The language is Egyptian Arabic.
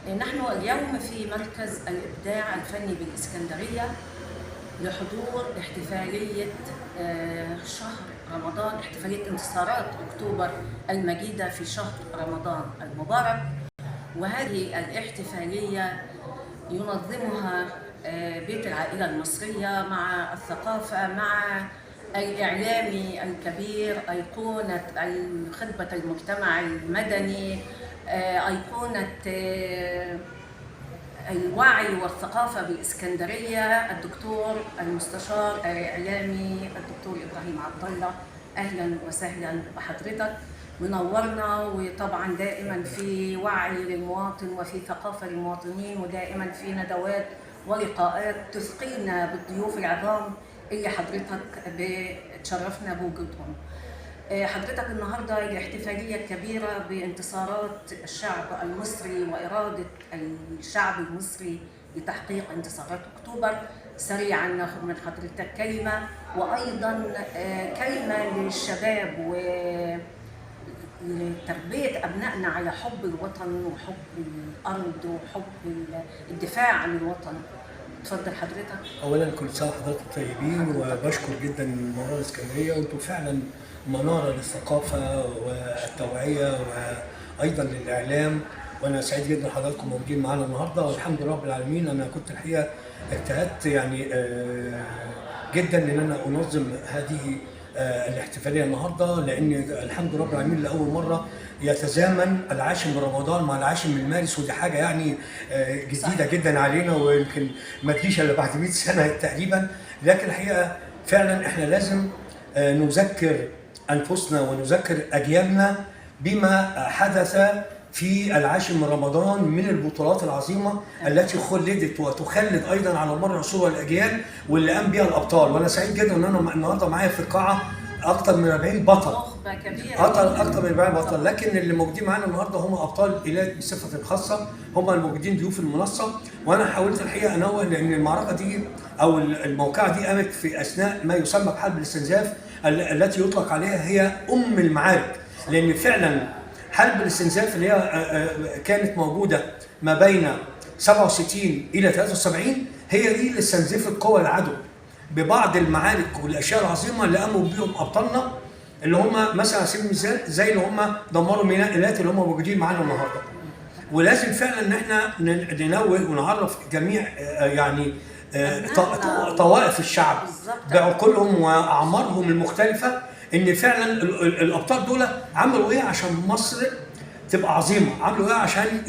نحن اليوم في مركز الإبداع الفني بالإسكندرية لحضور احتفالية شهر رمضان، احتفالية انتصارات أكتوبر المجيدة في شهر رمضان المبارك. وهذه الاحتفالية ينظمها بيت العائلة المصرية مع الثقافة، مع الإعلامي الكبير، أيقونة خدمة المجتمع المدني، أيقونة الوعي والثقافة بالإسكندرية، الدكتور المستشار الإعلامي الدكتور إبراهيم عبد الله. أهلا وسهلا بحضرتك، منورنا. وطبعا دائما في وعي للمواطن وفي ثقافة للمواطنين، ودائما في ندوات ولقاءات تثقينا بالضيوف العظام اللي حضرتك بتشرفنا بوجودهم. حضرتك النهارده الاحتفالية الكبيرة بانتصارات الشعب المصري وإرادة الشعب المصري لتحقيق انتصارات أكتوبر. سريعا ناخذ من حضرتك كلمة، وأيضا كلمة للشباب و لتربية أبنائنا على حب الوطن وحب الأرض وحب الدفاع عن الوطن. تفضل حضرتك. اولا كل سنة وحضراتكم طيبين، وبشكر جدا منارة الاسكندريه، وانتم فعلا منارة للثقافة والتوعية وايضا للاعلام، وانا سعيد جدا حضراتكم موجودين معانا النهارده، والحمد لله رب العالمين. انا كنت الحقيقة اجتهدت يعني جدا ان انا انظم هذه الاحتفالية النهارده، لان الحمد لله رب العالمين لاول مرة يتزامن العاشر من رمضان مع العاشر من مارس، ودي حاجة يعني جديدة جدا علينا، ويمكن ما تجيش الا بعد 100 سنة تقريبا. لكن الحقيقة فعلا احنا لازم نذكر انفسنا ونذكر اجيالنا بما حدث في العاشر من رمضان من البطولات العظيمة التي خلدت وتخلد ايضا على مر العصور والاجيال، واللي قام بها الابطال. وانا سعيد جدا ان انا النهارده معايا في القاعة اكثر من 40 بطل. نخبة كبيرة. اكثر من 40 بطل، لكن اللي موجودين معانا النهارده هم ابطال ايلات بصفة خاصه، هم الموجودين ضيوف المنصه. وانا حاولت الحقيقة انوه، لان المعركة دي او الموقعة دي قامت في اثناء ما يسمى بحرب الاستنزاف التي يطلق عليها هي ام المعارك، لان فعلا حرب الاستنزاف اللي هي كانت موجودة ما بين 67 الى 73 هي دي اللي استنزفت قوى العدو ببعض المعارك والاشياء العظيمة اللي قاموا بيهم ابطالنا، اللي هم مثلا على سبيل المثال زي اللي هم دمروا ميناء ايلات اللي هم موجودين معانا النهارده. ولازم فعلا ان احنا ننوه ونعرف جميع يعني طوائف الشعب بعقولهم واعمارهم المختلفة ان فعلا الابطال دول عملوا ايه عشان مصر تبقى عظيمه، عملوا ايه عشان